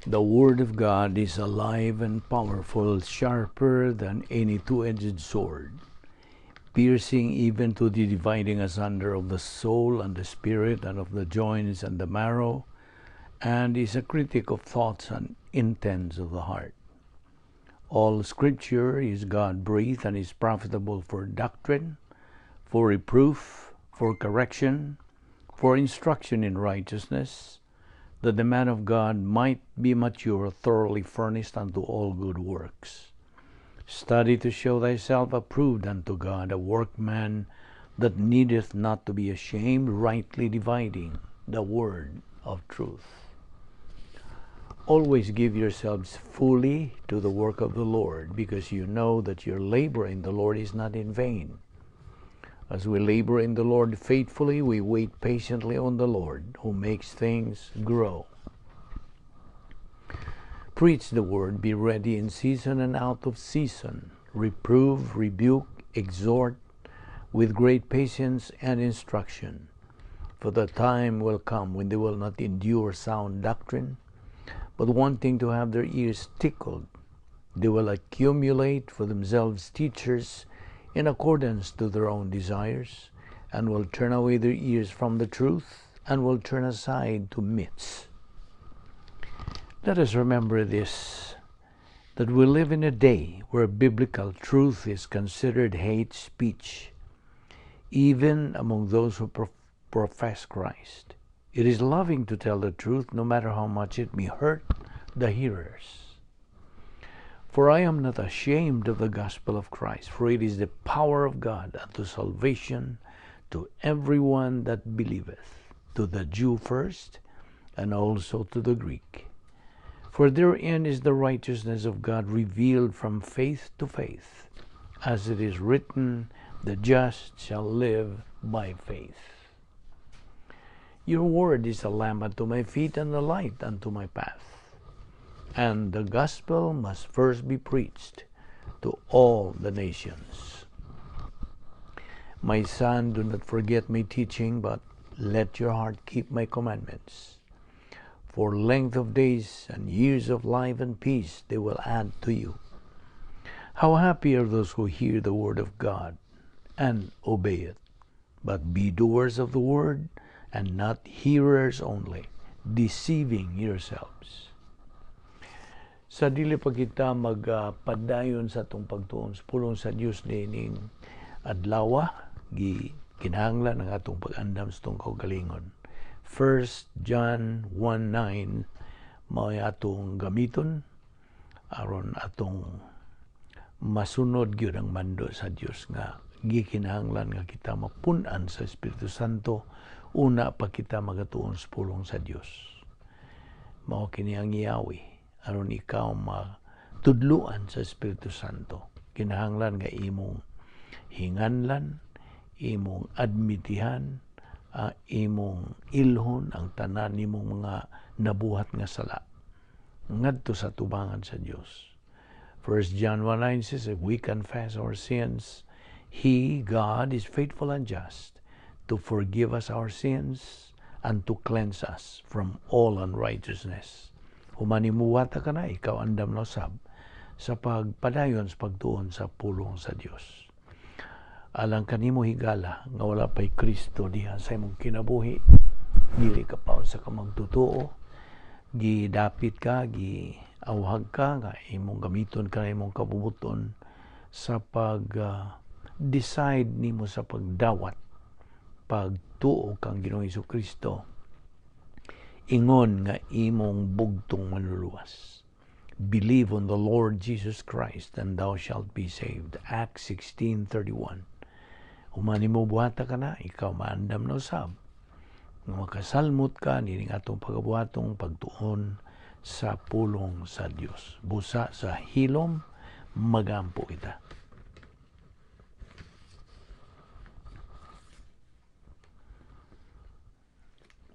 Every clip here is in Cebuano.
The Word of God is alive and powerful, sharper than any two-edged sword, piercing even to the dividing asunder of the soul and the spirit and of the joints and the marrow, and is a critic of thoughts and intents of the heart. All Scripture is God-breathed and is profitable for doctrine, for reproof, for correction, for instruction in righteousness, that the man of God might be mature, thoroughly furnished unto all good works. Study to show thyself approved unto God, a workman that needeth not to be ashamed, rightly dividing the word of truth. Always give yourselves fully to the work of the Lord, because you know that your labor in the Lord is not in vain. As we labor in the Lord faithfully, we wait patiently on the Lord, who makes things grow. Preach the word, be ready in season and out of season. Reprove, rebuke, exhort with great patience and instruction. For the time will come when they will not endure sound doctrine, but wanting to have their ears tickled, they will accumulate for themselves teachers in accordance to their own desires, and will turn away their ears from the truth, and will turn aside to myths. Let us remember this, that we live in a day where biblical truth is considered hate speech, even among those who profess Christ. It is loving to tell the truth, no matter how much it may hurt the hearers. For I am not ashamed of the gospel of Christ, for it is the power of God unto salvation to everyone that believeth, to the Jew first, and also to the Greek. For therein is the righteousness of God revealed from faith to faith, as it is written, the just shall live by faith. Your word is a lamp unto my feet and a light unto my path. And the gospel must first be preached to all the nations. My son, do not forget my teaching, but let your heart keep my commandments. For length of days and years of life and peace they will add to you. How happy are those who hear the word of God and obey it. But be doers of the word and not hearers only, deceiving yourselves. Sa dili pa kita magpadayon sa atong pagtuon sa pulong sa Dios niining adlawa, gi kinahanglan ang atong pag-andam sa atong kaugalingon. 1 John 1:9 mao'y atong gamiton aron atong masunod gyud ang mando sa Dios nga gikinahanglan nga kita mapun-an sa Espiritu Santo una pa kita magatuon sa pulong sa Dios. Mao kini ang iyawi aron ikaw matudluan sa Espiritu Santo. Kinahanglan nga imong hinganlan, imong admitihan, imong ilhon ang tanan nimong mga nabuhat nga sala ngadto sa tubangan sa Dios. 1 John 1:9 says, if we confess our sins, He, God, is faithful and just to forgive us our sins and to cleanse us from all unrighteousness. Human nimo buhata kana, ikaw andam na usab sa pagpadayon sa pagtuon sa pulong sa Dios. Alang kanimo higala nga wala pa'y Kristo diha sa imong kinabuhi, dili ka pa sa ka magtutuo, gidapit ka, giawhag ka nga imong gamiton ka imong kabubuton sa pag decide nimo sa pagdawat pagtuo kang Ginoong Hesukristo ingon nga imong bugtong manluluwas. Believe on the Lord Jesus Christ and thou shalt be saved. Acts 16:31. Human nimo buhata kana, ikaw maandam na usab nga makasalmot ka nining atong pagabuhatong pagtuon sa pulong sa Dios. Busa sa hilom, magampo kita.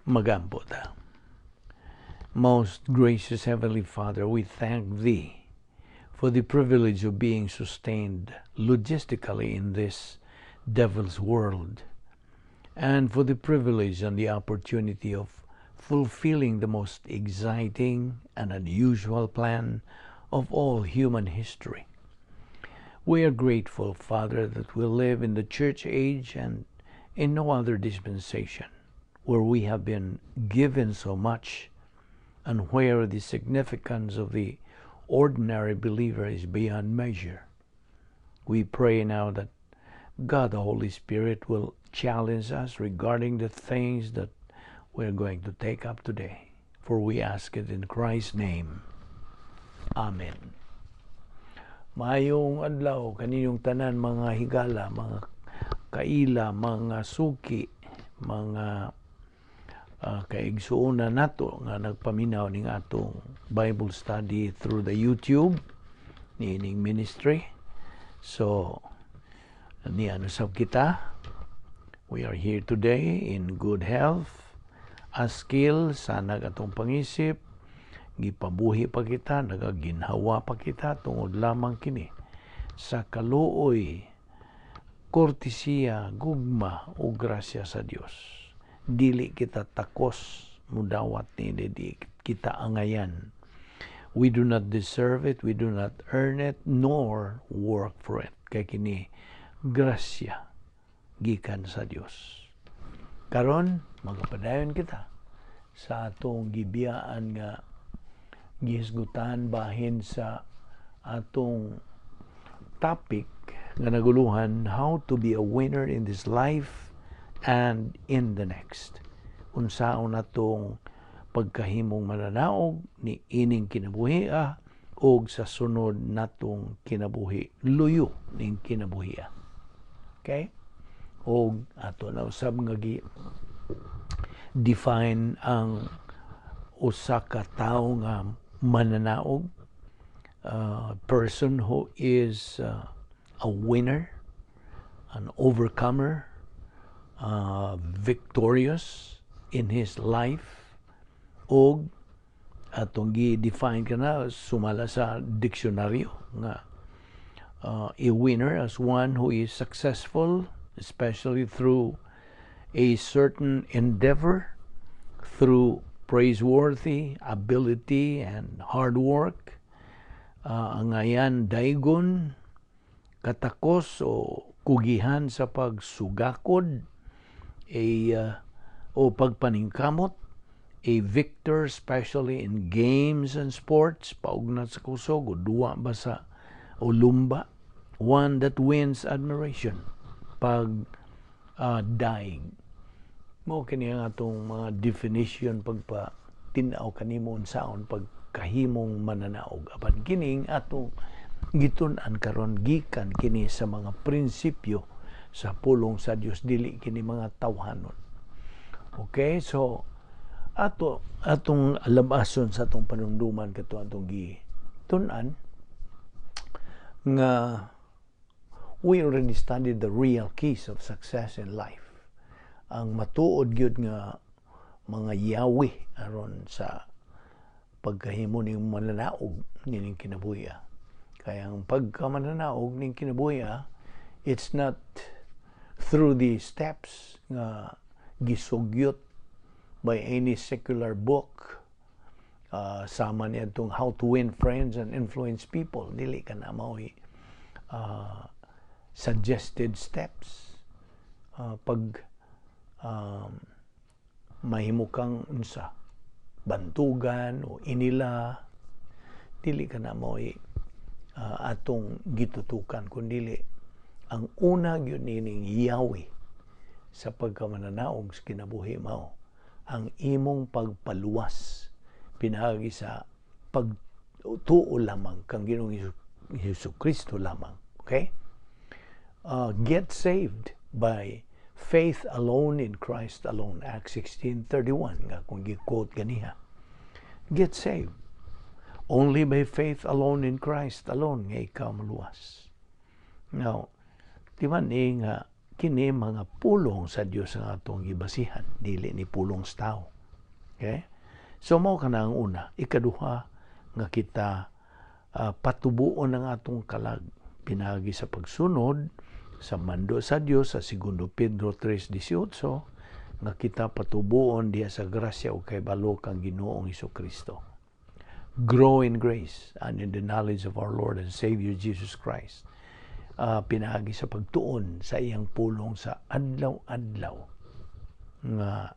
Magampo ta. Most gracious Heavenly Father, we thank Thee for the privilege of being sustained logistically in this devil's world, and for the privilege and the opportunity of fulfilling the most exciting and unusual plan of all human history. We are grateful, Father, that we live in the church age and in no other dispensation, where we have been given so much and where the significance of the ordinary believer is beyond measure. We pray now that God the Holy Spirit will challenge us regarding the things that we're going to take up today. For we ask it in Christ's name. Amen. Maayong adlaw kaninyong tanan, mga higala, mga kaila, mga suki, mga kaigsuonan nato nga nagpaminaw ning atong Bible study through the YouTube niining ministry. So niya sab kita. We are here today in good health. Askil sanag atong pangisip, gipabuhi pa kita, nagaginhawa pa kita tungod lamang kini sa kaluoy, kortesiya, gugma o grasya sa Dios. Dili kita takos mudawat ni, di kita angayan. We do not deserve it, we do not earn it, nor work for it. Kay kini grasya gikan sa Dios. Karon magapadayon kita sa atong gibiyaan nga gihisgutan bahin sa atong topic nga naguluhan "How to be a Winner in This Life and in the Next." Unsaon natong pagkahimong mananaog ni ining kinabuhia og sa sunod natong kinabuhi, luyo ning kinabuhia. Okay? Og ato na usab nga gi define ang usa ka tawo nga mananaog, person who is a winner, an overcomer, victorious in his life, og atong gi-define kana sumala sa diksyonaryo nga a winner as one who is successful, especially through a certain endeavor, through praiseworthy ability and hard work, angayan daygon, katakos o kugihan sa pagsugakod a o pagpaningkamot, a victor, especially in games and sports, paugnat sa kusog o duwa ba sa o lumba, one that wins admiration, pag daig. Mao kini ang atong mga definition pagpa tin-aw kanimo unsaon pagkahimong mananaog. Apan kining atong gitun-an karon, gikan kini sa mga prinsipyo sa pulong sa Dios, dili kini mga tawhanon. Okay, so ato atong alabason sa atong panumduman kato atong gitun-an nga we already studied the real keys of success in life, ang matuod gyud nga mga yawi aron sa pagkahimo ning mananaog nining kinabuhi. Kaya ang pagkamananaog ning kinabuhi, it's not through the steps nga gisugyot by any secular book, sama niya itong How to Win Friends and Influence People. Dili ka na mao'y suggested steps pag mahimo kang unsa bantugan o inila. Dili ka na mao'y atong gitutukan, kundi ang una gyud nining yawi sa pagkamananaog sa kinabuhi mao ang imong pagpaluwas pinaagi sa pagtuo lamang kang Ginoong Hesus Kristo lamang. Okay? Get saved by faith alone in Christ alone. Acts 16:31 nga kung gi-quote ganiha. Get saved. Only by faith alone in Christ alone nga ikaw maluwas. Now, di man ni nga kini mga pulong sa Dios ang atong gibasihan, dili ni pulong sa tao. Okay? So mao kana ang una. Ikaduha nga kita patubuon ang atong kalag pinaagi sa pagsunod sa mando sa Dios sa Segundo Pedro 3:18. Nga kita patubuon diha sa grasya ug kahibalo kang Ginoong Kristo. Grow in grace and in the knowledge of our Lord and Savior Jesus Christ. Pinaagi sa pagtuon sa iyang pulong sa adlaw-adlaw nga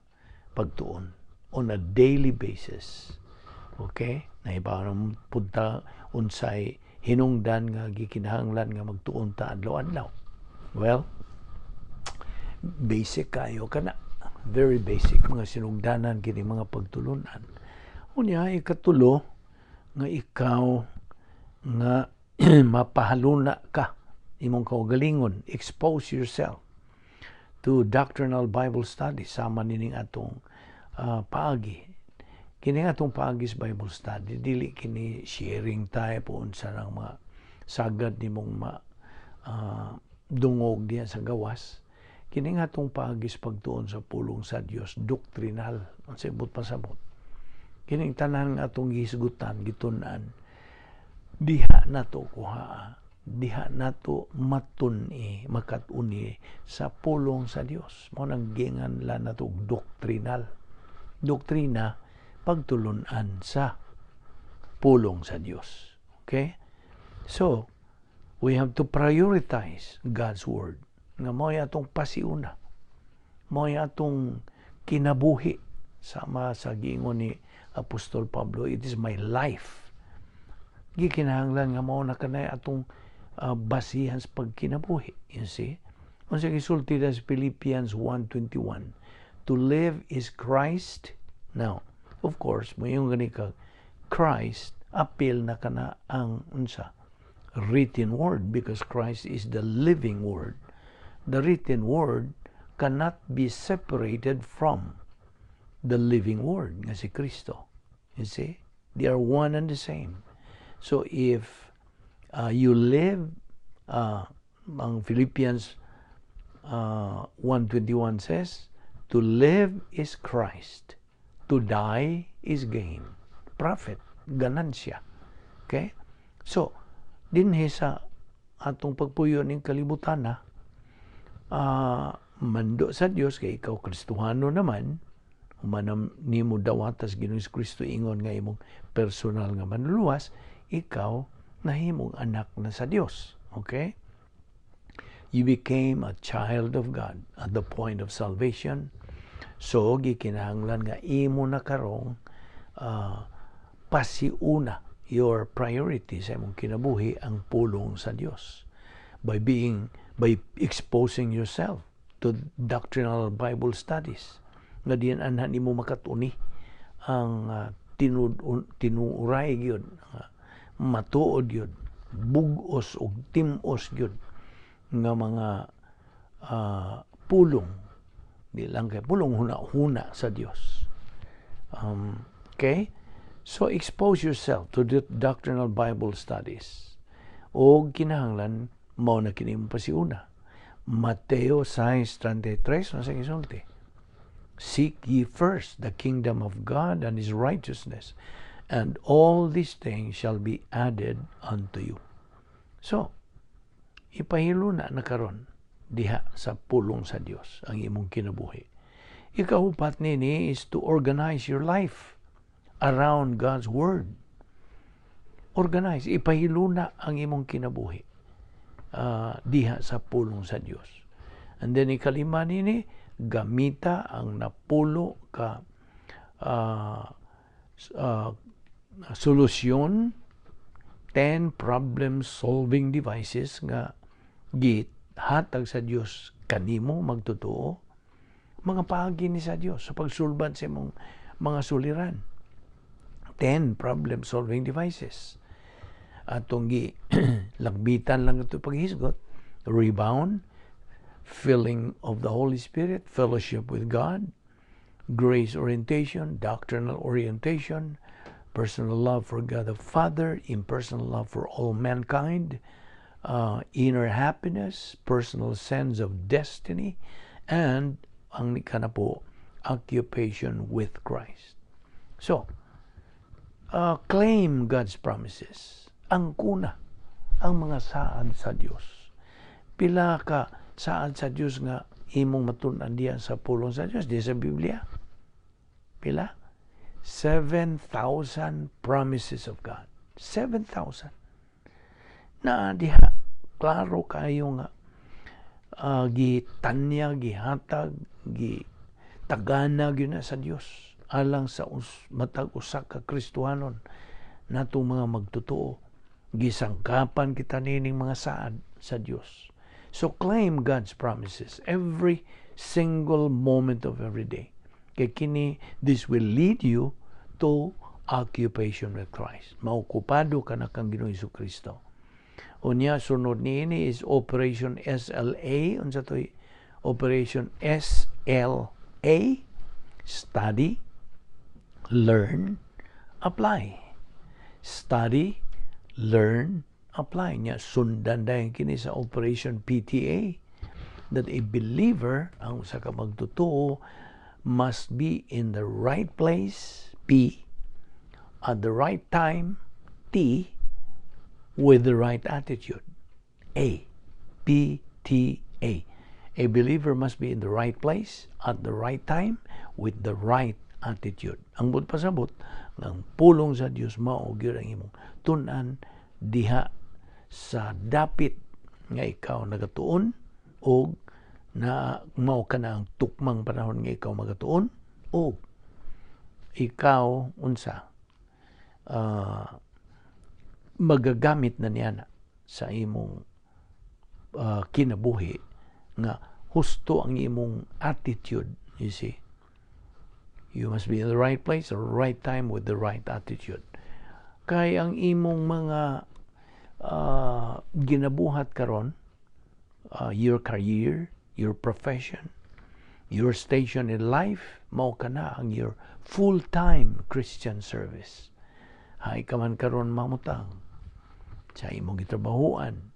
pagtuon on a daily basis. Okay? Nahibaw punta unsay hinungdan nga gikinahanglan nga magtuon ta adlaw-adlaw. Well, basic kayo kana. Very basic mga sinugdanan kini mga pagtulunan. Unya, ikatulo nga ikaw nga mapahaluna ka imong kaugalingon, expose yourself to doctrinal Bible study sama nining atong paagi. Kini atong paagi sa Bible study, dili kini sharing type o unsa nang mga sagad nimong ma dungog diya sa gawas. Kini nga atong paagi sa pagtuon sa pulong sa Dios, doctrinal. Unsay buot pasabot? Kining tanan nga atong gihisgutan, gitun-an, diha nato kuha, diha nato matun-i, makat-uni sa pulong sa Dios. Mao nang ginganlan nato doctrinal. Doktrina, pagtulunan sa pulong sa Dios. Okay? So, we have to prioritize God's Word. Nga mao atong pasiuna. Mao atong kinabuhi. Sama sa giingon ni Apostol Pablo, "It is my life." Gikinahanglan nga mao na kanay atong basihan sa pagkinabuhi. You see? Unsa gisulti sa Philippians 1:21? To live is Christ. Now, of course, moingon gani ka Christ, apil na kana ang unsa? Written word, because Christ is the living word. The written word cannot be separated from the living word nga si Kristo. You see? They are one and the same. So if you live, ang Philippians 1:21 says, "To live is Christ, to die is gain." Profit, ganansya. Okay? So, dinhi sa atong pagpuyo ning kalibutan na, mando sa Dios kay ikaw Kristohano naman, human nimo dawata sa Ginoong Kristo ingon nga imong personal nga manluluwas, ikaw nahimong anak na sa Dios. Okay? You became a child of God at the point of salvation. So, gikinahanglan nga imo na karong pasiuna, your priority sa imong kinabuhi ang pulong sa Dios by exposing yourself to doctrinal Bible studies nga diyan anha nimo makatuni ang tinuuray gyud, matuod gyud, bug-os ug tim-os gyud nga mga pulong, di lang kay pulong, huna-huna sa Dios. Okay, so expose yourself to the doctrinal Bible studies o kinahanglan mao na kini mo pasiuna. Mateo 6:33, unsa gisulti? "Seek ye first the kingdom of God and his righteousness, and all these things shall be added unto you." So, ipahiluna na karon diha sa pulong sa Dios ang imong kinabuhi. Ikaupat nini is to organize your life around God's Word. Organize, ipahiluna ang imong kinabuhi diha sa pulong sa Dios. And then ikalima nini, gamita ang napulo ka solusyon, 10 problem solving devices nga gihatag sa Dios kanimo magtotoo. Mga paagi ni sa Dios sa pagsulbad sa imong mga suliran, 10 problem solving devices atong gi lagbitan lang ito paghisgot: rebound, filling of the Holy Spirit, fellowship with God, grace orientation, doctrinal orientation, personal love for God the Father, impersonal love for all mankind, inner happiness, personal sense of destiny, and ang ikanapo, occupation with Christ. So, claim God's promises. Angkona ang mga saad sa Dios. Pila ka saad sa Dios nga Imong matun-an diya sa pulong sa Dios, diya sa Biblia. Pila? 7,000 promises of God. 7,000. Na diha, klaro kayo nga gitanya, gihatag, gitagana gyud na sa Dios alang sa matag usa ka Kristohanon natong mga magtotoo. Gisangkapan kita nining mga saad sa Dios. So claim God's promises every single moment of every day. Kay kini, this will lead you to occupation with Christ. Maokupado ka na kang Ginoong Kristo. Unya, sunod niini is Operation SLA. Unsa to'y Operation SLA? Study, learn, apply. Study, learn, apply. Nya sundan dayon kini sa Operation PTA, that a believer, ang usa ka magtotoo, must be in the right place, P, at the right time, T, with the right attitude, A. P, T, A. A believer must be in the right place at the right time with the right attitude. Ang buot pasabot, ang pulong sa Dios mao gyud ang imong tun-an diha sa dapit nga ikaw nagatuon og na mao ka na ang tukmang panahon nga ikaw magatuon og ikaw unsa magagamit na niya na sa imong kinabuhi nga husto ang imong attitude. You see, you must be in the right place, the right time, with the right attitude, kay ang imong mga ginabuhat karon, your career, your profession, your station in life, mao kana ang your full-time Christian service. Hay ka man karon mamutang sa imong gitrabahuan,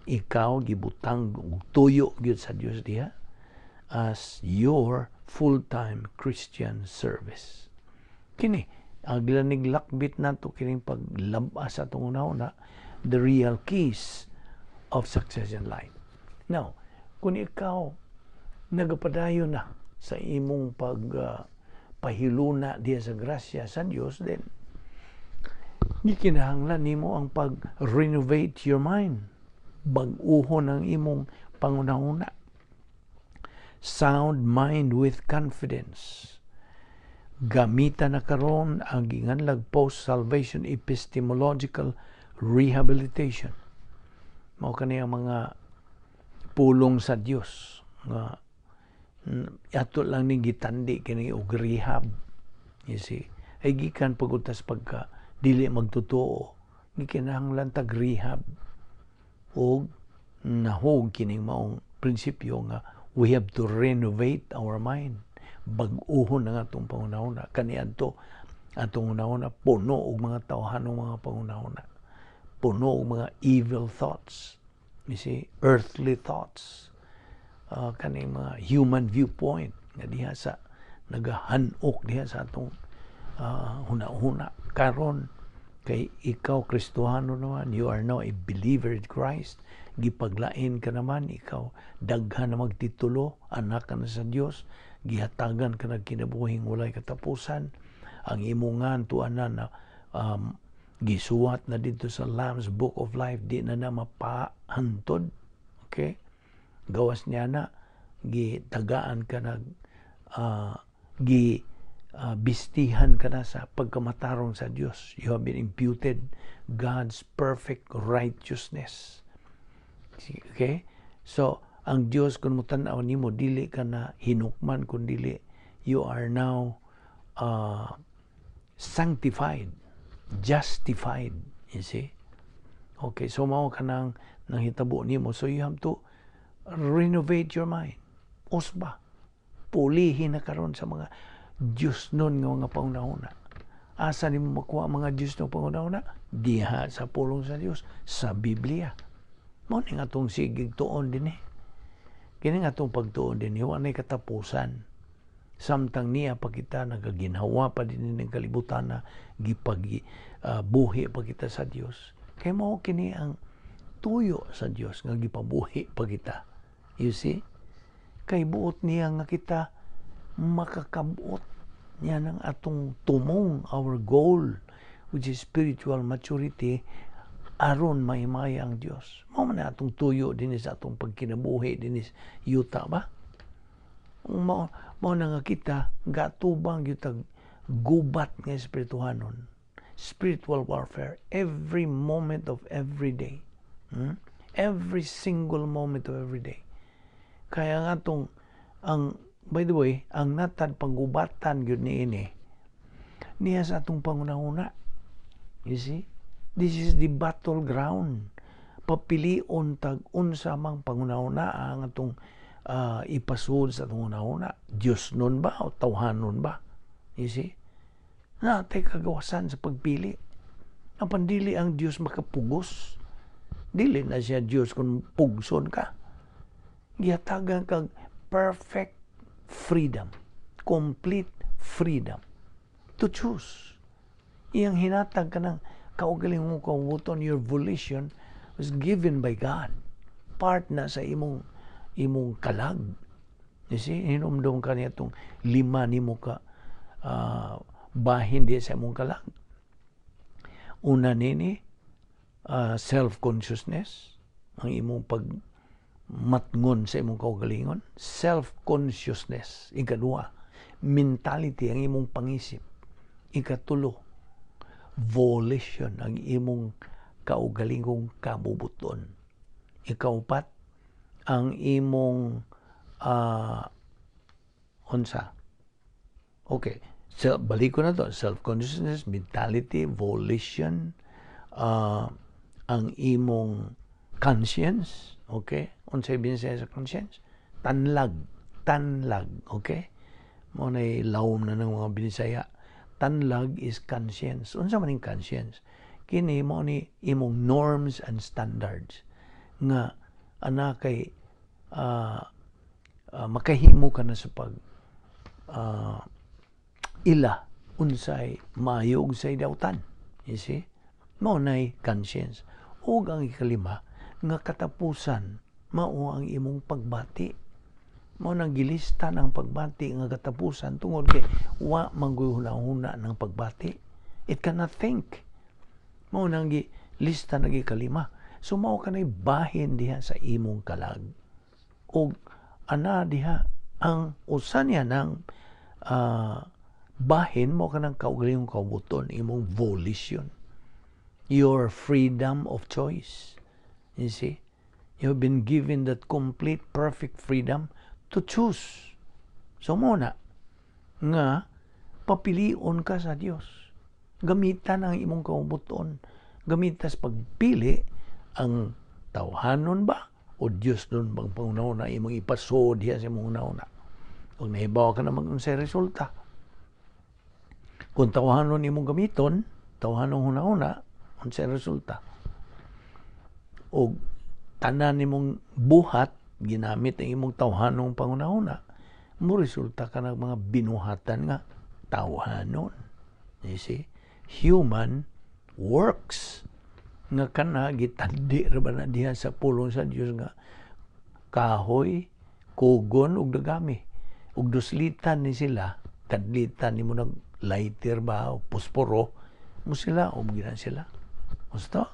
ikaw gibutang og tuyo gyud sa Dios diha as your full-time Christian service. Kini ang lakbit nato kining paglabas sa atong una, the real keys of success in life. Now, kung ikaw nagapadayon na sa imong pag pahiluna diya sa grasya sa Dios, then gikinahanglan nimo ang pag-renovate your mind. Bag-uhon ang imong pangunahuna. Sound mind with confidence. Gamita na karon ang ginganlag post-salvation epistemological rehabilitation. Mao kani ang mga pulong sa Dios nga ato lang ning gitandi kini og rehab. You see, ay gikan pagutas pagka dili magtotoo, gikinahanglan tag rehab og nahog kining maong prinsipyo nga we have to renovate our mind. Bag-uhon ang atong pangunahuna. Kaniadto atong hunahuna puno og mga tawhanong mga pangunahuna, puno og mga evil thoughts, you see, earthly thoughts, kaning mga human viewpoint nga diha sa nagahanok diha sa atong huna-huna. Karon kay ikaw Kristohano naman, you are now a believer in Christ, gipaglain ka naman, ikaw daghan na magtitulo, anak ka na sa Dios, gihatagan ka nag kinabuhing walay katapusan. Ang imong ngan tuanan na gisuwat na dito sa Lamb's Book of Life, di na na mapahantod. Okay, gawas niya na gitagaan ka nag gi bistihan ka na sa pagkamatarong sa Dios. You have been imputed God's perfect righteousness. Okay, so ang Dios kung mo-tan-aw nimo, dili ka na hinukman kun dili you are now sanctified, justified, you see. Okay, so mao kanang nanghitabo nimo. So you have to renovate your mind. Usba, pulihin na karon sa mga Diyos nun nga mga pangunahuna. Asa nimo makuha ang mga Diyos nga pangunahuna? Diha sa pulong sa Dios, sa Biblia. Mao ni atong sigig tuon din eh. Kini nga atong pagtuon din, wa nay katapusan. Samtang niya pa kita nagaginhawa pa din ng kalibutan na gipag buhi pa kita sa Dios. Kay mao kini ang tuyo sa Dios nga gipabuhi pa kita. You see? Kay buot niya nga kita makakabot niya ng atong tumong, our goal, which is spiritual maturity, aron mahimaya ang Dios. Mao man atong tuyo dinhi sa atong pagkinabuhi dinhi yuta ba? Mao na nga kita gatubang gyud tag gubat nga espirituhanon. Spiritual warfare every moment of every day. Every single moment of every day. Kaya nga atong ang, by the way, ang natad panggubatan gyud niini niya sa atong pangunahuna. You see? This is the battleground. Papilion tag unsa mang pangunahuna ang atong ipasud sa atong hunahuna. Diyos nun ba o tawhanon ba? You see? Natay kagawasan sa pagpili. Apan dili ang Diyos makapugos. Dili na siya Diyos kung pugson ka. Gihatagan kag perfect freedom, complete freedom to choose. Iyang hinatag ka ng kaugalingong kaubuton, your volition was given by God. Part na sa imong kalag. You see, hinumdum ka niya itong lima nimo ka bahin di sa imong kalag. Una nini, self-consciousness, ang imong pag matngon sa imong kaugalingon, self-consciousness. Ikaduha, mentality, ang imong pangisip. Ikatulo, volition, ang imong kaugalingong kabubuton. Ikaupat, ang imong unsa? Okay. So, balik ko na to. Self-consciousness, mentality, volition, ang imong conscience, okay? Unsay binsaya sa conscience? Tanlag, tanlag, okay? Mao nay lawom na ng mga binisaya. Tanlag is conscience. Unsa man ning conscience? Kini mao ni imong norms and standards nga ana kay makahimo ka na sa pag ila unsay maayo ug say dautan. You see? Mao nay conscience. Ug ang ikalima nga katapusan mao ang imong pagbati. Mao nang gilista ng pagbati nga katapusan tungod kay wa man gyud hunahuna ng pagbati. It cannot think. Mao nang gilista na gikalima. So mao kanay bahin diha sa imong kalag. Ug ana diha ang usa niya ng bahin mo kanang kaugalingong kaubuton, imong volition, your freedom of choice. You see, you have been given that complete, perfect freedom to choose. So mao na nga papilion ka sa Dios. Gamitan ang imong kaubuton, gamita sa pagpili ang tawhanon ba o Dios nun bang pangunahuna imong ipasod diha sa imong hunahuna. Ug nahibaw ka naman unsay resulta. Kung tawhanon imong gamiton, tawhanong hunahuna, unsay resulta? Og tanan nimong buhat ginamit ang imong tawhanong pangunahuna, mo resulta ka ng mga binuhatan nga tawhanon. You see? Human works nga kana gitandi ra ba na diha sa pulong sa Dios nga kahoy, kugon ug dagami. Ug duslitan ni sila, kadlitan nimo nag lighter ba o posporo mo sila og gina sila. Gusto?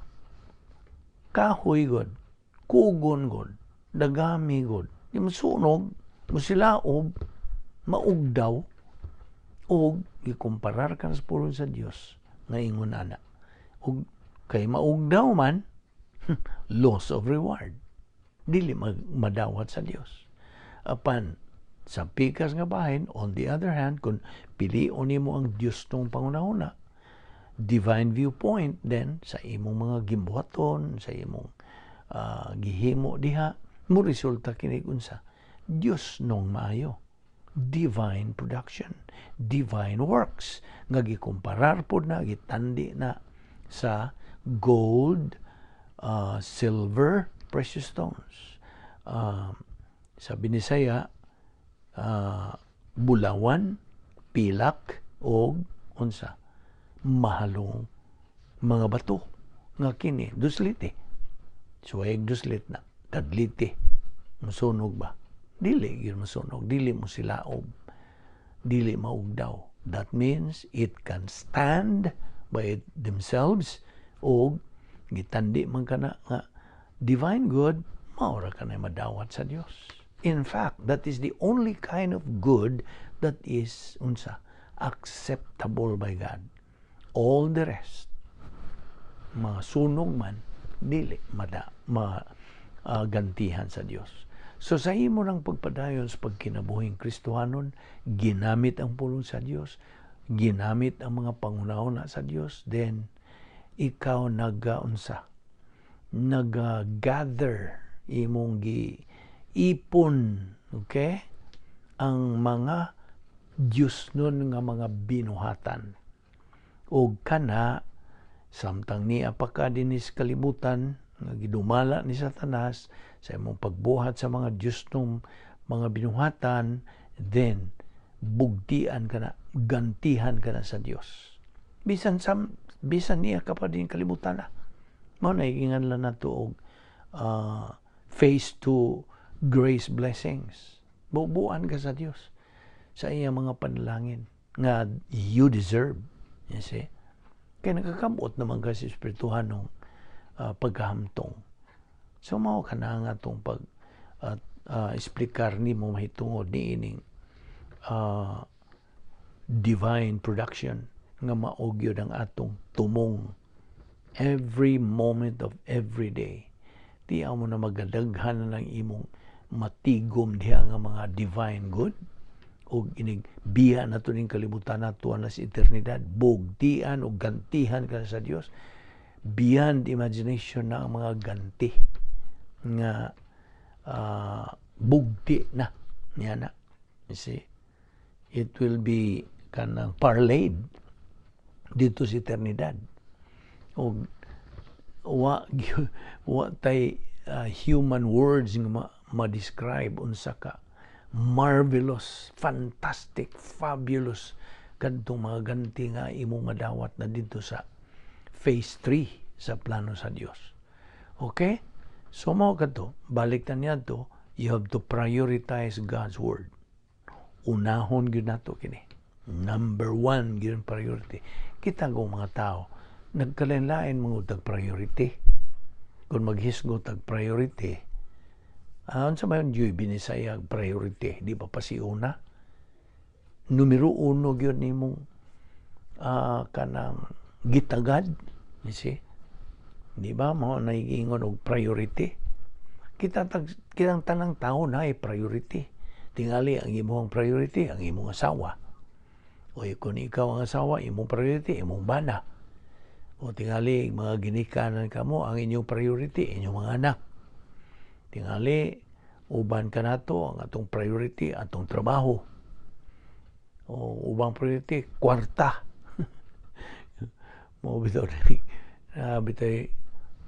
Kahoy god, kugon god, dagami god. Di mo sunog, mo silaob, maugdaw, og gikumparar ka sa pulong sa Dios nga ingon ana. Ug kay maugdaw man, loss of reward. Dili madawat sa Dios. Apan sa pikas nga bahin, on the other hand, kung pilion nimo ang Dios tong pangunahuna, divine viewpoint, then sa imong mga gimbuhaton, sa imong gihimo diha, mo resulta kini unsa? Dios nong maayo. Divine production, divine works nga gikumparar pod na, gitandi na sa gold, silver, precious stones. Sa Binisaya, bulawan, pilak og unsa, mahalong mga bato nga kini duslite. Suwayg duslit na kadliti. Musunog ba? Dili gyud masunog, dili mo silaob, dili maugdaw. That means it can stand by it themselves, og gitandi man kana nga divine good mao ra kanay madawat sa Dios. In fact, that is the only kind of good that is unsa, acceptable by God. All the rest, mga sunog man, dili mada ma gantihan sa Dios. So sa imo ng pagpadayon sa pagkinabuhing Kristohanon, ginamit ang pulong sa Dios, ginamit ang mga panghunahuna sa Dios, then ikaw nagaunsa, nag-gather, imong gi ipon, okay, ang mga Diyos nun nga mga binuhatan. Og kana samtang niya pa ka dinis kalibutan nga gidumala ni Satanas sa imong pagbuhat sa mga Diyos nung mga binuhatan, then bugtian ka na, gantihan ka na sa Dios. Bisan sam bisan niya ka pa din kalibutan na. Mao na lang nato og face to grace blessings. Bubuan ka sa Dios sa iya mga panalangin nga you deserve. You see? Kaya nakakabot naman ka sa espirituhan ng pagkahamtong. So mao ka na nga itong pag explicar nimo mahitungod ni ining divine production nga mao gyud ang atong tumong every moment of every day. Di mo na magadaghan na ng imong matigom diha nga mga divine good og inig biya na to ning kalibutan nato na sa eternidad, bugtian og gantihan ka sa Dios beyond imagination na ang mga ganti nga bugti na niya na. You see, it will be kanang parlayed dito sa eternidad og wa tay human words nga ma-describe unsa ka marvelous, fantastic, fabulous kadtong mga ganti nga imong madawat na dito sa phase 3 sa plano sa Dios. Okay? So mao kadto, balik ta niya to, you have to prioritize God's word. Unahon gyud nato kini. Number one gyud priority. Kita kong mga tao, nagkalain-lain mga tag priority. Kung maghisgot tag priority, unsa man yun binisaya priority, di ba pa si una? Numero uno gyud nimong kanang gitagad, you see? Di ba? Mao naigingon og priority. Kita tag, kitang tanang tao na ay priority. Tingali ang imong priority, ang imong asawa. O kung ikaw ang asawa, imong priority, imong bana. O tingali mga ginikanan kamo, ang inyong priority, inyong mga anak. Tingali uban kanato ang atong priority, atong trabaho. O ubang priority, kwarta. Mo bitaw ni bitay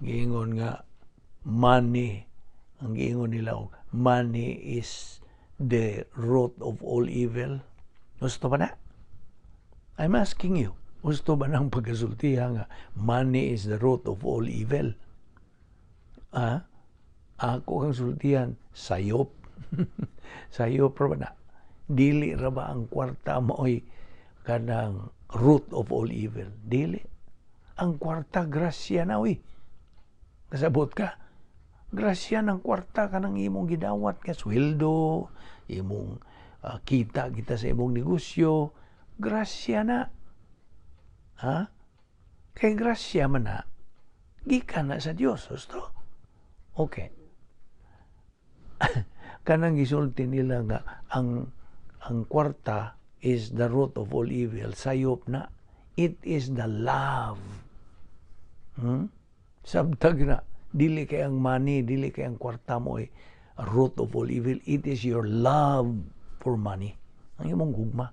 giingon nga money, ang giingon nila og money is the root of all evil. Gusto ba na? I'm asking you. Gusto ba ng pagkasultiha nga money is the root of all evil? Ah? Ako kang sultihan, sayop. Sayop ra ba na? Dili ra ba ang kwarta maoy kanang root of all evil? Dili. Ang kwarta, grasya na, uy. Kasabot ka? Grasya ng kwarta kanang imong gidawat nga sweldo, imong kita kita sa imong negosyo, grasya na. Ha? Kay grasya man na, gikan na sa Dios, gusto? Okay. Kanang gisulti nila nga ang kwarta is the root of all evil, sayop na. It is the love. Sabtag na, dili kay ang money, dili kay ang kwarta mo ay root of all evil. It is your love for money. Ang imong gugma.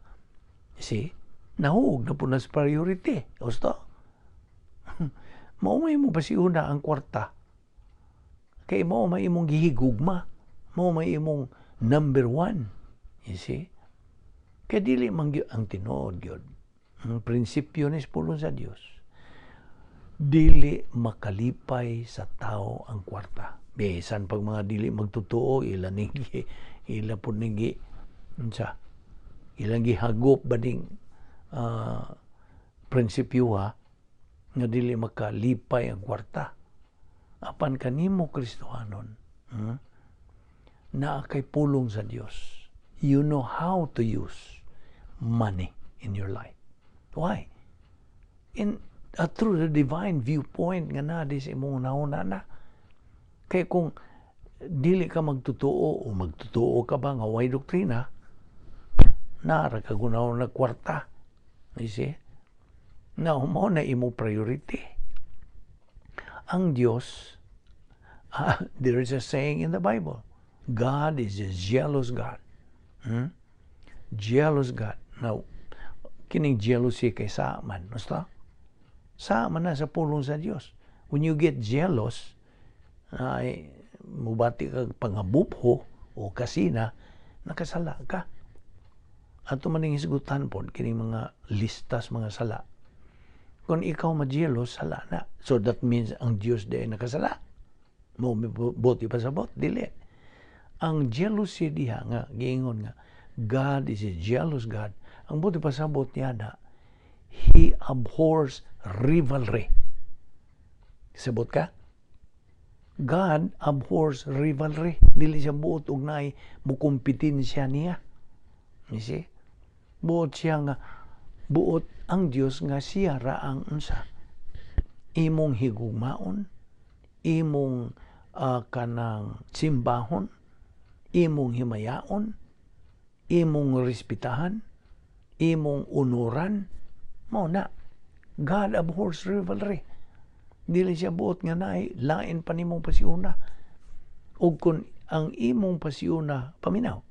See? Nahuog na po na sa priority. Gusto? Mao may mo pasiuna ang kwarta. Kay mao may imong gihigugma. Mao may imong number one. You see? Kay dili man gyud ang tinuod gyud. Ang prinsipyo ni pulong sa Dios. Dili makalipay sa tao ang kwarta. Bisan pag mga dili magtotoo, ila ning ila pud ning unsa ilang gihagop ba ning prinsipyo ha, nga dili makalipay ang kwarta. Apan kanimo Kristohanon, Naa kay pulong sa Dios. You know how to use money in your life. Why? In through the divine viewpoint nga naa sa imong nauna na. Kay kung dili ka magtotoo o magtotoo ka ba nga way doktrina, naa ra kag na kwarta. You see? Now, mao na imo priority. Ang Dios, there is a saying in the Bible, "God is a jealous God." Jealous God. Now, kining jealousy kay sa man, basta? Sa man na sa pulong sa Dios. When you get jealous, ay mubati kag pangabupho o kasina, nakasala ka. Ato man ning hisgutan pod kining mga listas mga sala. Kung ikaw ma-jealous, sala na. So that means ang Dios di nakasala. Mo buot ipasabot, dili. Ang jealousy diha nga giingon nga God is a jealous God. Ang buot ipasabot niya na He abhors rivalry. Sabot ka? God abhors rivalry. Dili siya buot og naay mukompetensya niya. You see? Buot siya nga buot ang Dios nga siya ra ang unsa imong higugmaon, imong kanang simbahon, imong himayaon, imong respetahan, imong unuran. Mao na. God abhors rivalry. Dili siya buot nga naay lain pa nimong pasiuna. Ug kung ang imong pasiuna, paminaw,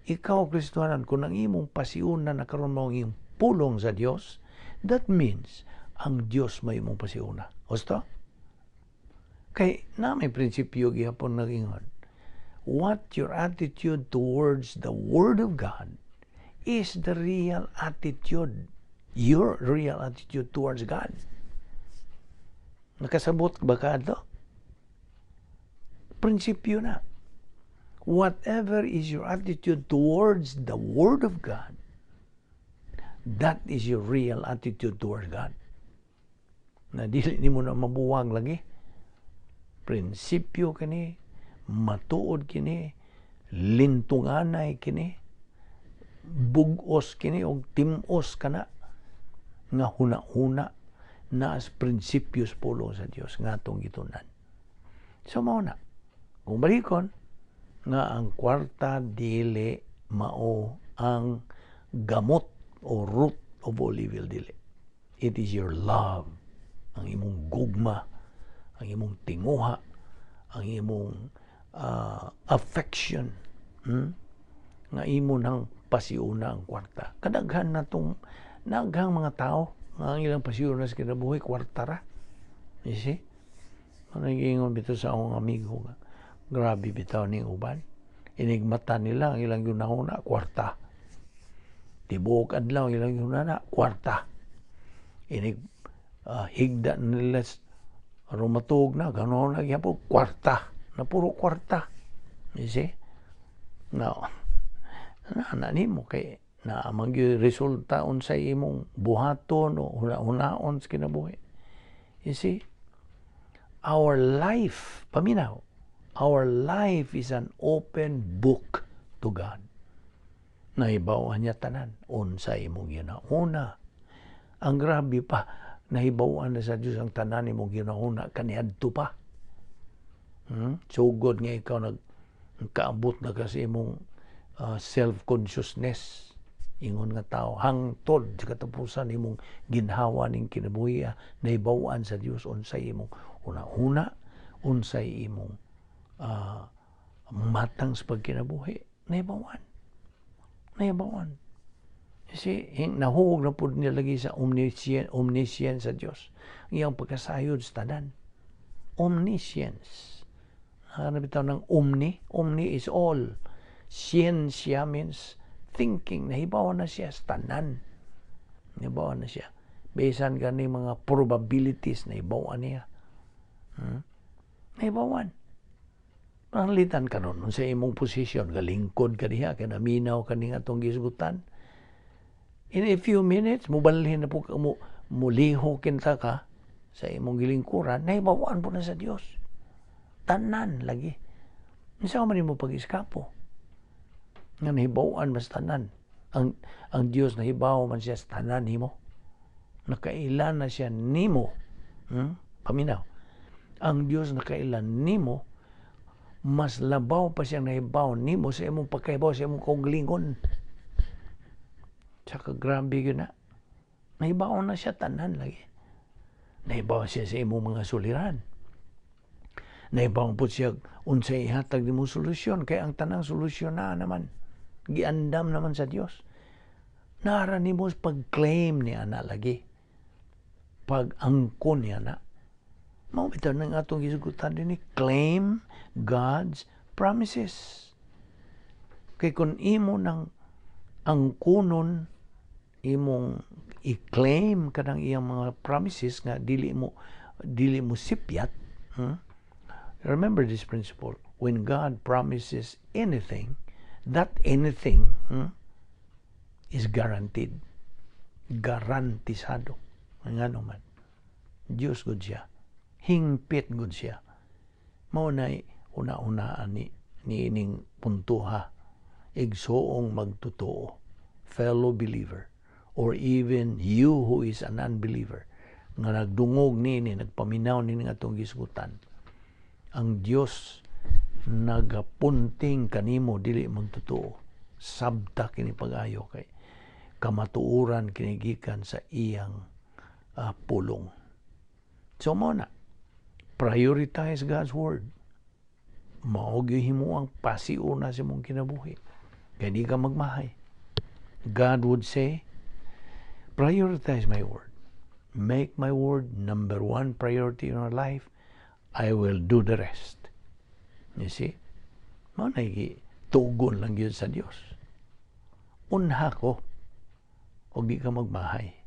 ikaw Kristohanan, kung ang imong pasiuna na karon mao ang iyong pulong sa Dios, that means ang Dios may imong pasiuna. Husto? Kay na may prinsipyo gihapon nag-ingon. What your attitude towards the Word of God is the real attitude, your real attitude towards God. Nakasabot ba ka ato? Prinsipyo na. Whatever is your attitude towards the Word of God, that is your real attitude towards God. Na dili nimo na mabuwag lagi. Prinsipyo kini, matuod kini, lintunganay kini, bugos kini og tim-os kana nga huna-huna na as prinsipyos pulong sa Dios nga atong gitunan. So mao na. Kung balikon nga ang kwarta dili mao ang gamot o root of all evil, dili. It is your love, ang imong gugma, ang imong tinguha, ang imong affection, Nga imo nang pasiuna ang kwarta. Kadaghan na tong naghang mga tao nga ang ilang pasiuna sa kinabuhi kwarta ra. You see? Nagingon bitaw sa akong amigo nga, grabe bitaw ning uban. Inigmata nila, ang ilang ginahuna, kwarta. Tibuok adlaw, ang ilang ginahuna, kwarta. Inig higda nila aron matuog na, ganoon na gyapon, kwarta. Na puro kwarta. You see? Now, na nimo kay na man gyud resulta unsay imong buhaton o hunaon sa kinabuhi. You see? Our life, paminaw, our life is an open book to God. Nahibaw-an niya tanan unsa imong ginauna. Ang grabe pa, nahibaw-an na sa Dios ang tanan imong ginauna kaniadto pa. Sugod nga ikaw nag kaabot na kasi imong self-consciousness ingon nga tao hangtod sa katapusan imong ginhawa ning kinabuhi, nahibaw-an sa Dios unsay imong una-una, unsay imong matang sa pagkinabuhi, nahibaw-an, nahibaw-an. Kasi nahuog na pud niya lagi sa omniscience sa Dios, ang iyang pagkasayod sa tanan, omniscience. Ano bitaw ng omni? Omni is all. Scientia means thinking. Nahibaw na siya sa tanan. Nahibaw na siya. Bisan gani mga probabilities, nahibaw niya. Nahibawan. Pananglitan karon sa imong posisyon, galingkod ka diha, kay naminaw ka ning atong gisgutan. In a few minutes, mubalhin na po ka, mo, muliho kinta ka sa imong gilingkuran, nahibaw-an po na sa Dios. Tanan lagi. Unsa man nimo pag-iskapo? Nga nahibaw-an mas tanan. Ang Dios nahibaw man siya sa tanan nimo. Nakaila na siya nimo. Paminaw. Ang Dios nakaila nimo, mas labaw pa siyang nahibaw nimo sa imong pagkahibaw sa imong kaugalingon. Tsaka grabe yun na. Nahibaw na siya tanan lagi. Nahibaw siya sa imong mga suliran. Nahibaw po siya unsay ihatag nimo solusyon, kay ang tanang solusyon na naman giandam naman sa Dios. Nara nimo pag-claim ni ana lagi. Pag-angkon ni ana. Mao bitaw nang atong gisgutan dinhi, claim God's promises. Kay kung imo nang angkunon, imong i-claim kanang iyang mga promises nga dili mo sipyat. Remember this principle: when God promises anything, that anything is guaranteed, garantisado. Ngano man, Diyos gud siya, hingpit gud siya. Mao nay una-unaan ni ining puntuha, igsoong magtotoo, fellow believer, or even you who is an unbeliever nga nagdungog nini, nagpaminaw nini nga atong gisgutan, ang Dios nagapunting kanimo dili magtotoo. Sabta kini pag-ayo kay kamatuoran kini gikan sa iyang pulong. So mo na, prioritize God's word. Mao gyud himo ang pasiuna sa imong kinabuhi kay di ka magmahay. God would say, "Prioritize my word. Make my word number one priority in your life. I will do the rest." You see? Mao na tugon lang yun sa Dios. Unha ko, og di ka magmahay.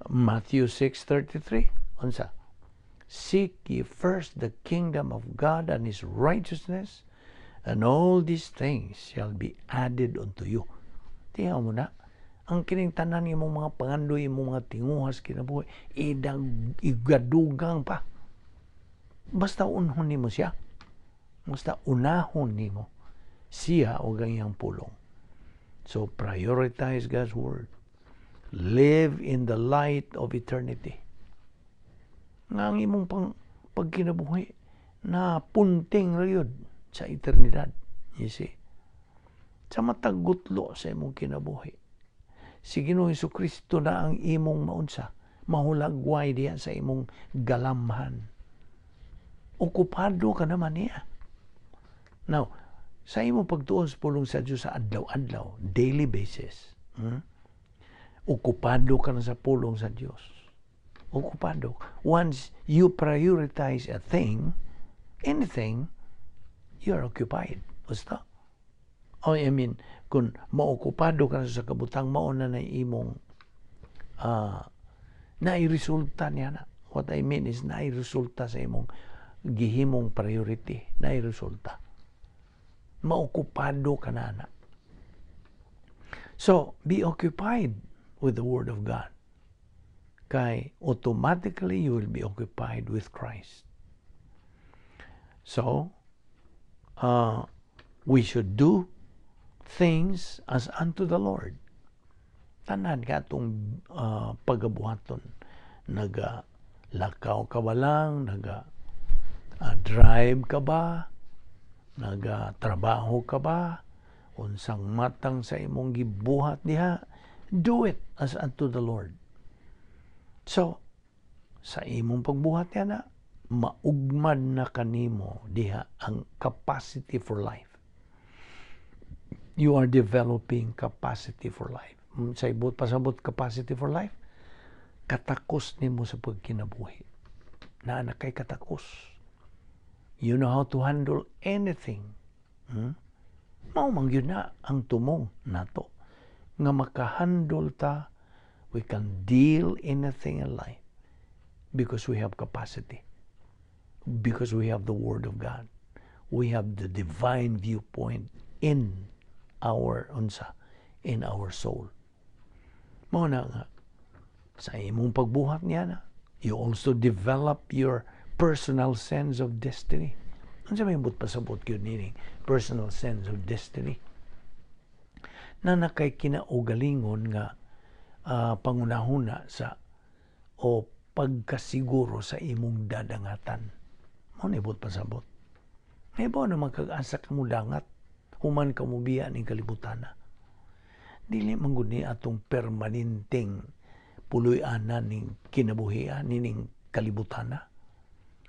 Matthew 6:33, unsa? "Seek ye first the kingdom of God and His righteousness, and all these things shall be added unto you." Tiyaw mo na, ang kining tanan imong mga pangandoy, imong mga tinguhas kinabuhi, idag, igadugang pa. Basta unhon nimo siya. Basta unahon nimo siya o ang iyang pulong. So prioritize God's word. Live in the light of eternity. Nga ang imong pagkinabuhi na punting ra yun sa eternidad. You see? Sa matag gutlo sa imong kinabuhi, si Ginoong Kristo na ang imong maunsa, mahulagway diya sa imong galamhan. Okupado ka naman niya. Now, sa imong pagtuon sa pulong sa Diyos sa adlaw-adlaw, daily basis, okupado ka na sa pulong sa Diyos. Okupado. Once you prioritize a thing, anything, you are occupied. Basta. Oh, I mean, kung maokupado ka na sa kabutang, mao na na imong nairesulta niya na. What I mean is, nairesulta sa imong gihimong priority. Nairesulta. Maokupado ka na na. So, be occupied with the Word of God. Kay automatically you will be occupied with Christ. So, we should do things as unto the Lord. Tanan katong pagabuhaton. Naga lakaw ka ba lang, naga drive ka ba, naga trabaho ka ba, unsang matang sa imong gibuhat diha, do it as unto the Lord. So, sa imong pagbuhat niya na, maugmad na kanimo diha ang capacity for life. You are developing capacity for life. Sa ibot pasabot capacity for life, katakos nimo sa pagkinabuhi. Naa na kay katakos. You know how to handle anything. Mao man gyud na ang tumong nato nga makahandle ta, we can deal anything in life because we have capacity, because we have the Word of God. We have the divine viewpoint in our unsa, in our soul. Mao na nga sa imong pagbuhat niya na, you also develop your personal sense of destiny. Unsa may buot pasabot gyud nining personal sense of destiny? Na naa kay kinaugalingon nga pangunahuna sa o pagkasiguro sa imong dadangatan. Mao ni buot pasabot. May ba naman kag asa ka mo dangat human ka mobiya ning kalibutan na. Dili man gud ni atong permanenteng puloy-anan ning kinabuhian nining kalibutan na.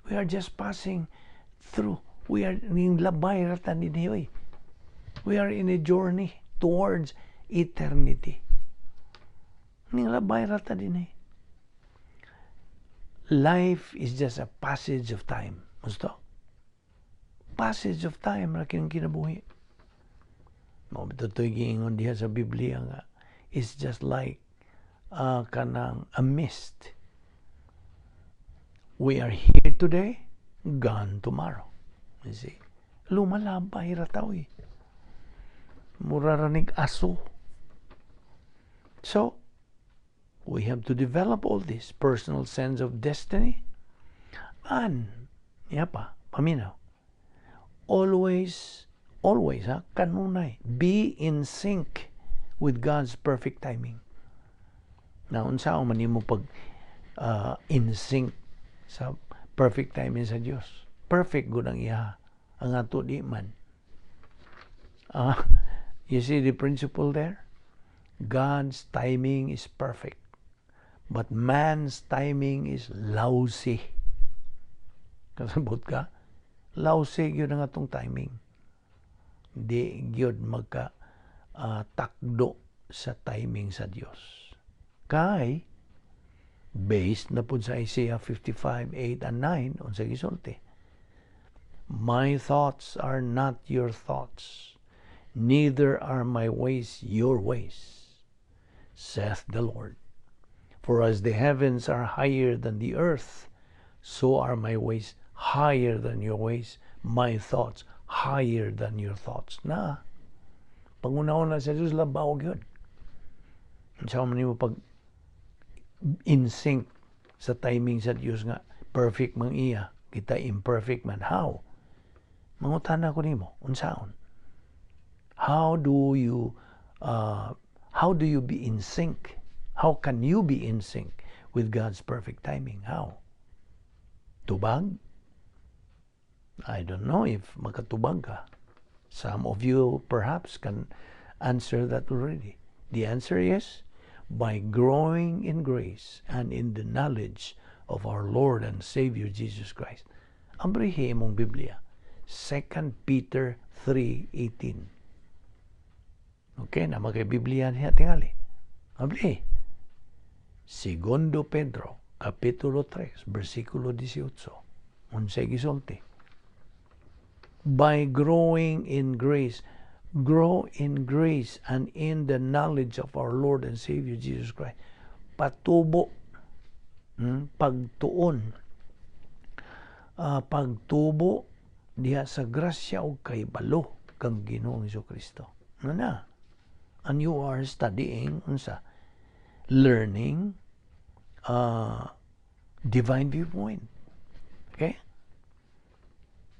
We are just passing through. We are ning labay ra ta dinhi oy. We are in a journey towards eternity. Ning labay ra ta dinhi. Life is just a passage of time. Gusto? Passage of time ra kining kinabuhi. Mao bitaw giingon diha sa Biblia nga it's just like kanang a mist. We are here today, gone tomorrow. You see? Lumalabay ra ta oy. Mura ra nig aso. So, we have to develop all this personal sense of destiny and ya pa, paminaw. Always, always, ha, kanunay, be in sync with God's perfect timing. Na unsa man nimo pag in sync sa perfect timing sa Dios? Perfect gud ang iya. Ang ato di man. You see the principle there? God's timing is perfect. But man's timing is lousy. Kasabot ka? Lousy gyud ang atong timing. Di gyud magka takdo sa timing sa Dios. Kay based na pud sa Isaiah 55, 8 and 9, unsa gisulti? "My thoughts are not your thoughts, neither are my ways your ways, saith the Lord. For as the heavens are higher than the earth, so are my ways higher than your ways, my thoughts higher than your thoughts." Na, pangunahon na sa Diyos, labaw gyud. Unsa man nimo pag in sync sa timing sa Dios nga perfect mang iya, kita imperfect man? How? Mangutana ko nimo, unsaon? How do you be in sync? How can you be in sync with God's perfect timing? How? Tubag? I don't know if makatubag ka. Some of you perhaps can answer that already. The answer is by growing in grace and in the knowledge of our Lord and Savior Jesus Christ. Abrihi imong Biblia. 2 Peter 3:18. Okay, naa kay Biblia niya tingali. Abri. Segundo Pedro, Kapitulo 3, versikulo 18. Unsay gisulti? By growing in grace, grow in grace and in the knowledge of our Lord and Savior Jesus Christ. Patubo, pagtuon, pagtubo diha sa grasya ug kahibalo kang Ginoong Kristo. Ano na? And you are studying unsa? Learning divine viewpoint. Okay?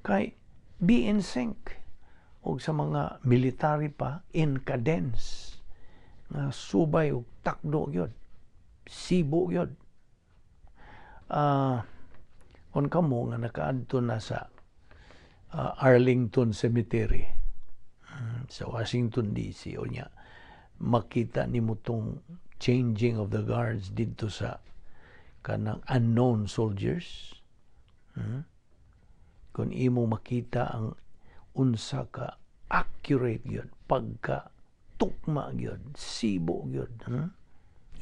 Kay be in sync og sa mga military pa, in cadence nga subay og takdo gyud, sibo gyud. Kon kamo nga nakaadto na sa Arlington Cemetery sa Washington DC o nya makita nimo tong changing of the guards didto sa kanang unknown soldiers. Kung imo makita ang unsa ka accurate gyud, pagka tukma gyud, sibo gyud,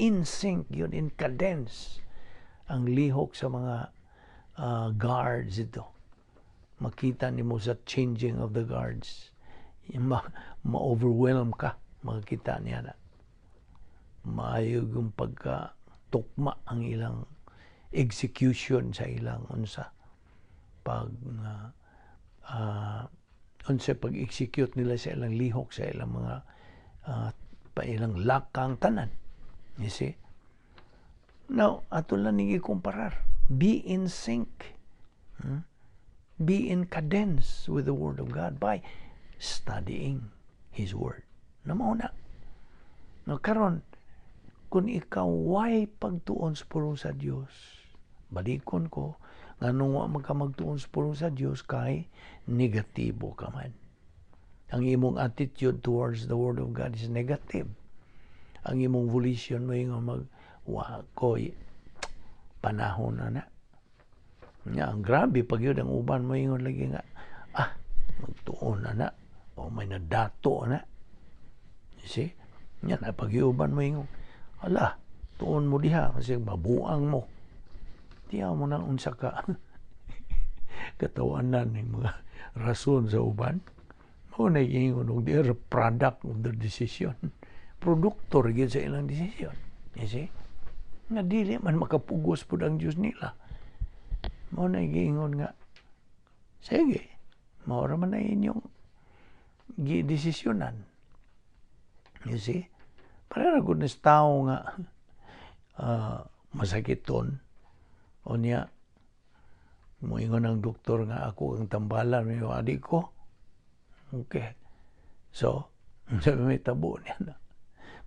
In sync gyud, in cadence ang lihok sa mga guards ito. Makita nimo sa changing of the guards, ma-overwhelm ka makita niya na maayo yung pagka tukma ang ilang execution sa ilang unsa pag Unsa pag-execute nila sa ilang lihok, sa ilang mga pa ilang lakang tanan. You see? Now, ato lang ning ikumparar. Be in sync. Be in cadence with the Word of God by studying His Word. Na mao na. No, karon kung ikaw way pagtuon sa pulong sa Dios, balikon ko, nganong wa man ka magtuon sa pulong sa Dios? Kay negatibo ka man. Ang imong attitude towards the Word of God is negative. Ang imong volition mo yung mag wa ko'y panahon na na. Nga, ang grabe pag yun, ang uban mo ingon lagi nga, "Ah, magtuon na na, o may nadato na." You see? Yan, pag uban mo ingon, "Ala, tuon mo diha, kasi mabuang mo." Diya mo nang unsa ka katawanan ng mga rason sa uban. Mao na ingon og they are product of their decision. Produkto gyud sa ilang desisyon. You see? Nga dili man makapugos pud ang Dios nila. Mao na giingon nga, sige, mao ra man na inyong gidesisyonan. You see? Para ra gud ni tao nga masakiton o niya moingon ang doktor nga, "Ako ang tambalan," may adi ko. Okay. So, sabi may tabo niya na.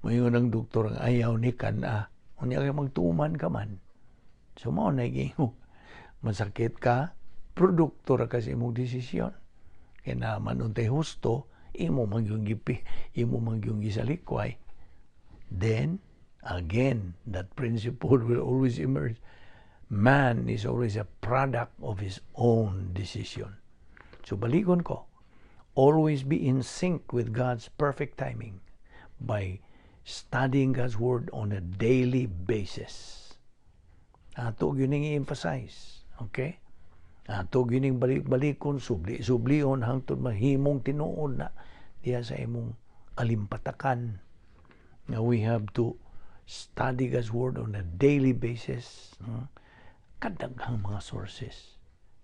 Moingon ang doktor nga ayaw ni kan ah. Unya kay magtuman ka man. So mao na giingon, masakit ka, produkto ra kasi imong desisyon. Kay naman untay husto, imo man yung gipi, imo man yung gisalikway. Then, again, that principle will always emerge. Man is always a product of his own decision. So balikon ko, always be in sync with God's perfect timing by studying God's Word on a daily basis. Ato gyud ning i-emphasize. Okay? Ato gyud ning balik-balikon, subli-sublion hangtod mahimong tinuod na diya sa imong alimpatakan nga we have to study God's Word on a daily basis. No? Kadaghang mga sources.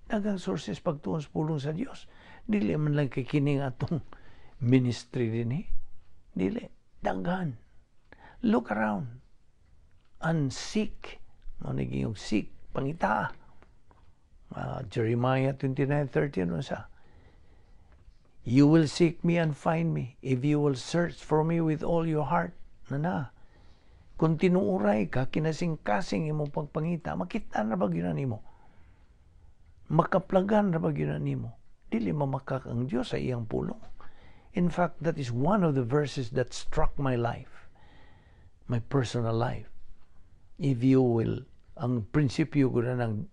Daghang sources pagtuon sa pulong sa Dios. Dili man lang kay kining atong ministry din eh. Dili. Daghan. Look around and seek. Mao ni yung seek, pangita. Jeremiah 29:13 sa, "You will seek me and find me if you will search for me with all your heart." Na na. Kung tinuuray ka, kinasing-kasing imong pagpangita, makita na ba gyud nimo? Makaplagan na ba gyud nimo? Dili mamakak ang Dios sa iyang pulong. In fact, that is one of the verses that struck my life, my personal life. If you will, ang prinsipyo ko na ng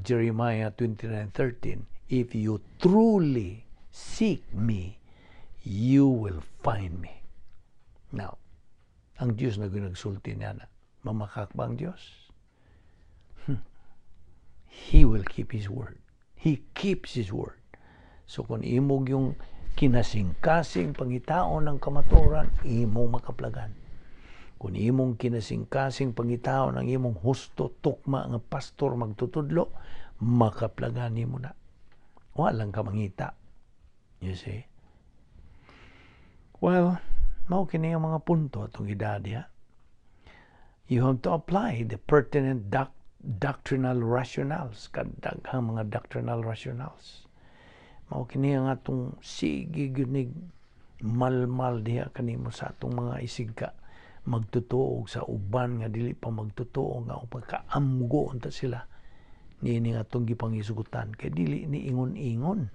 Jeremiah 29:13, "If you truly seek me, you will find me." Now, ang Diyos na nagsulti niya na, mamakak ba ang Diyos? He will keep His word. He keeps His word. So kung imong yung kinasingkasing pangitaon ng kamaturan, imong makaplagan. Kung imong kinasingkasing pangitaon ang imong husto, tukma nga pastor magtutudlo, makaplagan nimo na. Walang ka mangita. You see? Well, mao kini ang mga punto atong edad ha. You have to apply the pertinent doctrinal rationales, kadaghang mga doctrinal rationales. Mao kini ang atong sige gyud nig malmal diha kanimo sa atong mga isigka magtotoo, sa uban nga dili pa magtotoo, nga pagkaamgo unta sila niini nga atong gipangisugutan, kay dili ni ingon-ingon.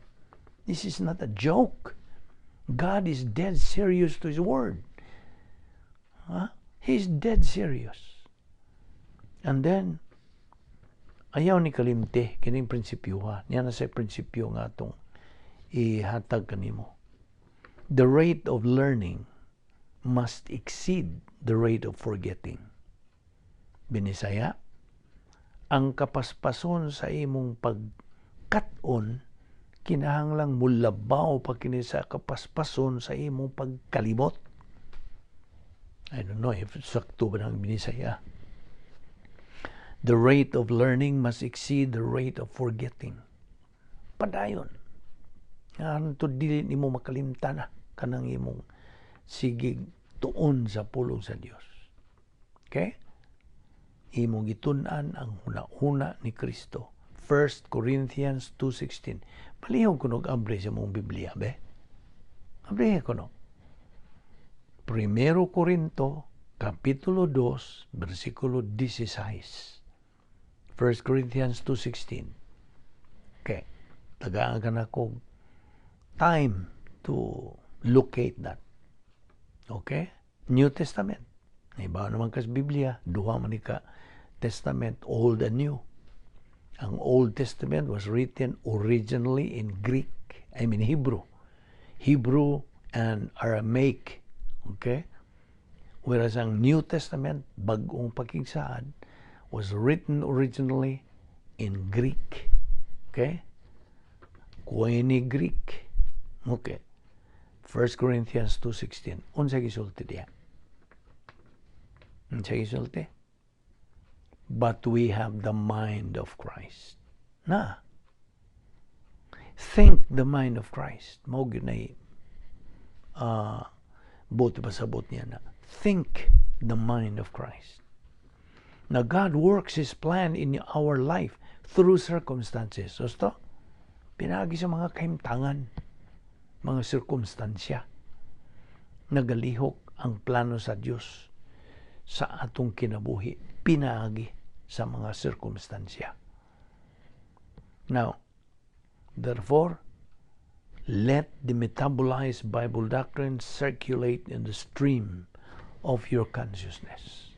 This is not a joke. God is dead serious to His word, huh? He's dead serious. And then ayaw ni kalimte kining prinsipyo ha. Niya na sa prinsipyo nga atong ihatag kanimo: the rate of learning must exceed the rate of forgetting. Binisaya, ang kapaspason sa imong pagkat-on kinahanglang mulabaw pa kini sa kapaspason sa imong pagkalimot. I don't know if sakto ba ng Binisaya. The rate of learning must exceed the rate of forgetting. Padayon. Nga to dili nimo makalimtan na kanang imong sigig tuon sa pulong sa Dios. Okay? Imong gitun-an ang huna-huna ni Kristo. 1 Corinthians 2:16. Palihog kuno og abri sa imong Biblia, be. Abri kuno. Primero Corinto, Kapitulo 2, versikulo 16. 1 Corinthians 2:16. Okay. Tagaan ka na kog time to locate that. Okay? New Testament. Iba naman kas Biblia, duha man ni ka Testament, Old and New. Ang Old Testament was written originally in Greek, I mean Hebrew. Hebrew and Aramaic. Okay? Whereas ang New Testament, Bagong Pakigsaad, was written originally in Greek. Okay? Koine Greek. Okay. 1 Corinthians 2:16. Unsa gisulti diha? Unsa gisulti? "But we have the mind of Christ." Na. Think the mind of Christ. Mao gyud nay buot pasabot niya na. Think the mind of Christ. Now God works His plan in our life through circumstances. Gusto? Pinaagi sa mga kahimtangan, mga sirkumstansya. Nagalihok ang plano sa Dios sa atong kinabuhi, pinaagi sa mga sirkumstansya. Now, therefore, let the metabolized Bible doctrine circulate in the stream of your consciousness.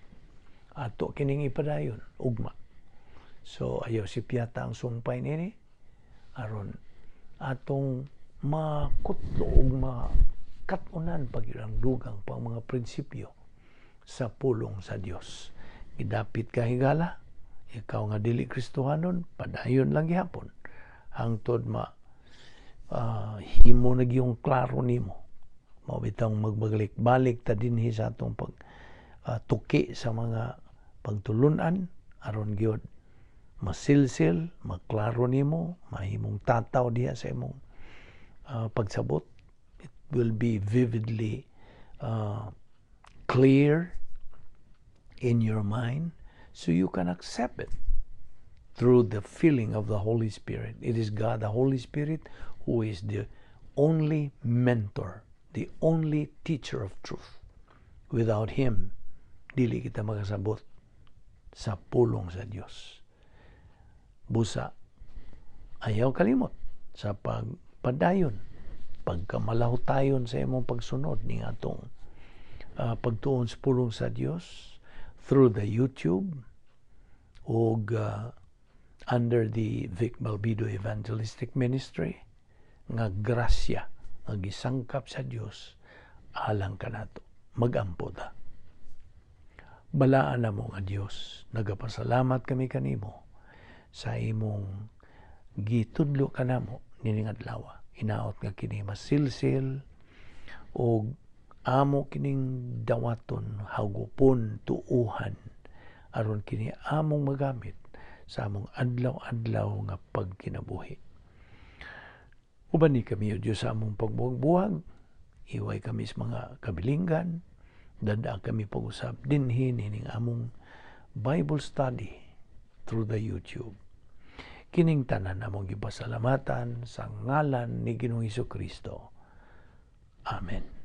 Ato kining ipadayon, ugma. So, ayaw sipyata ang sumpay nini, aron atong makutlo ug makatunan pag ang dugang pang mga prinsipyo sa pulong sa Dios. Gidapit ka higala, ikaw nga dili Kristohanon, padayon lang gihapon hangtod ma himo na gyung klaro nimo. Mao bitawng magbalik-balik ta dinhi sa atong pag tuki sa mga pagtulunan aron gyud masilsil, maklaro nimo, mahimong tataw diha sa imong pagsabot. It will be vividly clear in your mind so you can accept it through the filling of the Holy Spirit. It is God, the Holy Spirit, who is the only mentor, the only teacher of truth. Without Him, dili kita makasabot sa pulong sa Dios. Busa, ayaw kalimot sa pagpadayon, pagkamalahutayon sa imong pagsunod ni atong pagtuon sa pulong sa Dios through the YouTube ug under the Vic Balbido Evangelistic Ministry nga grasya nga gisangkap sa Dios alang kanato. Magampo ta. Balaan namo nga Dios, nagapasalamat kami kanimo sa imong gitudlo kanamo nining adlaw. Hinaot nga kini masilsil og amo kining dawaton, hagupon, tuuhan aron kini among magamit sa among adlaw-adlaw nga pagkinabuhi. Uban ni kami, O Diyos, sa among pagbuwag-buwag, iway kami sa mga kabilinggan, dada kami pag-usab dinhi nining among Bible study through the YouTube. Kining tanan among gipasalamatan sa ngalan ni Ginoong Kristo. Amen.